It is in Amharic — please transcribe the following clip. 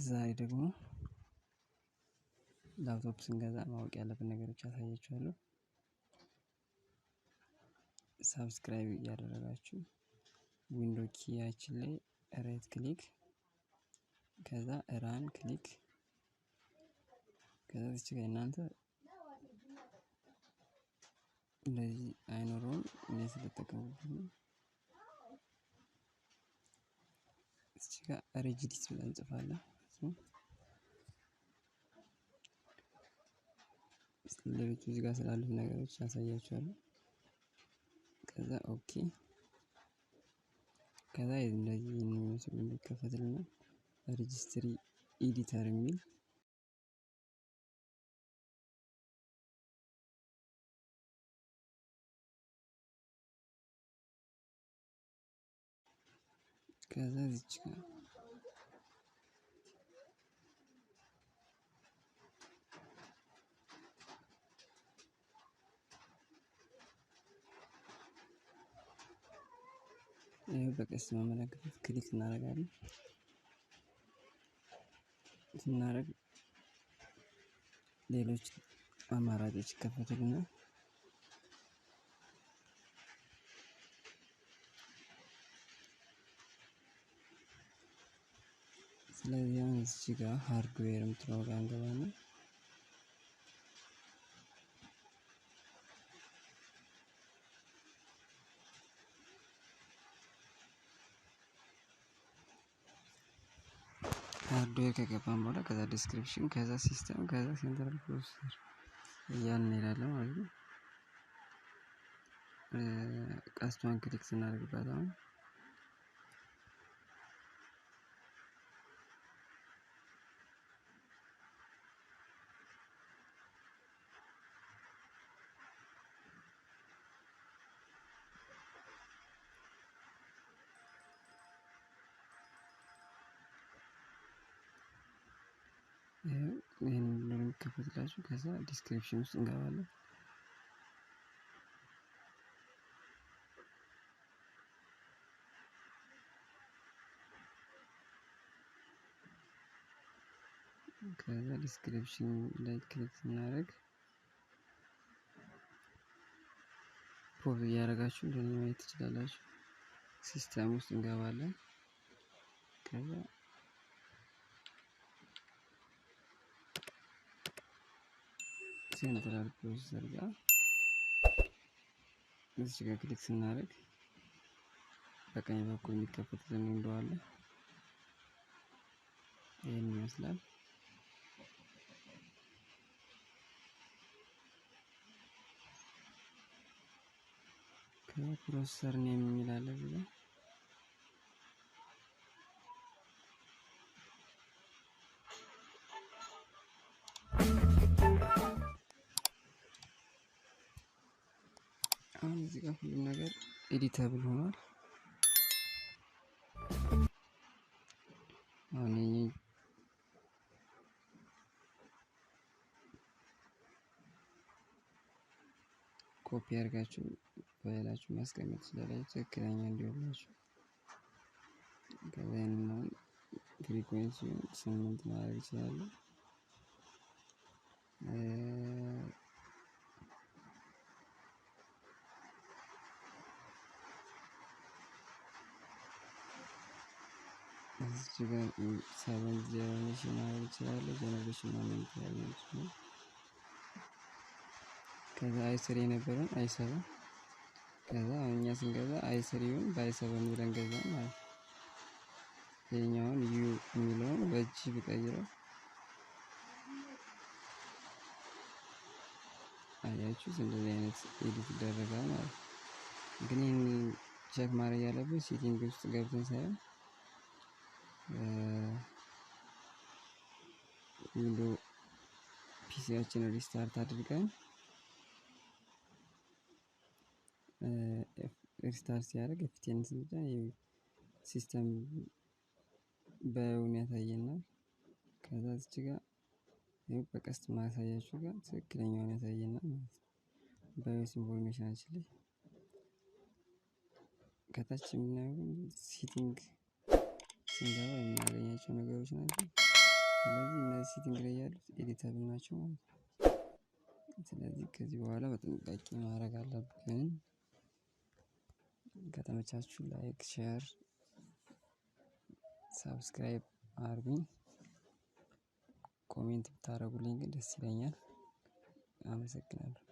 ዛሬ ደግሞ ላፕቶፕ ስንገዛ ማወቅ ያለብን ነገሮች አሳያችኋለሁ። Subscribe እያደረጋችሁ window key ያችን ላይ right click፣ ከዛ run click፣ ከዛ እዚች ጋር እናንተ እንደዚህ አይኖረውም፣ እኔ ስለተጠቀምኩበት ነው። እዚች ጋር regedit ብለን እንጽፋለን። ሌሎቹ እዚህ ጋር ስላሉት ነገሮች ያሳያችኋለሁ። ከዛ okay፣ ከዛ እንደዚህ የሚመስል የሚከፈትልና registry editor የሚል፣ ከዛ እዚች ጋር ይኸው በቀስት ማመለከት click እናደርጋለን። ስናደርግ ሌሎች አማራጮች ይከፈቱልናል። ስለዚህ አሁን እዚህ ጋር hardware የምትለው ጋር እንገባና hardware ከገባን በኋላ ከዛ description፣ ከዛ system፣ ከዛ central processor እያልን እንሄዳለን ማለት ነው። ቀስቷን click ስናደርግባት አሁን ይህን የሚከፈትላችሁ፣ ከዛ description ውስጥ እንገባለን። ከዛ description ላይ click ስናደርግ pause እያደረጋችሁ እንደኔ ማየት ትችላላችሁ። System ውስጥ እንገባለን። ከዛ central processor ጋር እዚህ ጋር click ስናደርግ በቀኝ በኩል የሚከፈትልን window አለ። ይህን ይመስላል። ከ processor name የሚል አለ እዚህ ጋር። አሁን እዚህ ጋር ሁሉም ነገር editable ሆኗል። አሁን ይሄ ኮፒ አድርጋችሁ ፋይላችሁ ማስቀመጥ ትችላላችሁ፣ ትክክለኛ እንዲሆንላችሁ። ከዛ ይሄንን አሁን frequency ውን 8 ማድረግ ይችላሉ። እዚህ ጋር 7 generation ማድረግ ይችላሉ። Generation ማድረግ ይችላሉ። ከዛ i3 የነበረውን i7፣ ከዛ እኛ ስንገዛ i3 ውን በ i7 ብለን ገዛ ማለት ነው። ይሄኛውን U የሚለውን በ G ብቀይረው አያችሁት፣ እንደዚህ አይነት edit ይደረጋል ማለት ነው። ግን ይህን check ማድረግ ያለብን setting ውስጥ ገብተን ሳይሆን window PC ያችንን restart አድርገን፣ restart ሲያደርግ F10 ስንጫን system BIOS ን ያሳየናል። ከዛ እዚች ጋር ይኸው በቀስት ማሳያችሁ ጋር ትክክለኛውን ያሳየናል ማለት ነው። BIOS information ኣችን ላይ ከታች የምናየው setting ስንገባ የምናገኛቸው ነገሮች ናቸው። ስለዚህ እነዚህ setting ላይ ያሉት editable ናቸው ማለት ነው። ስለዚህ ከዚህ በኋላ በጥንቃቄ ማድረግ አለብን። ከተመቻችሁ like፣ share፣ subscribe አድርጉኝ። Comment ብታደርጉልኝ ግን ደስ ይለኛል። አመሰግናለሁ።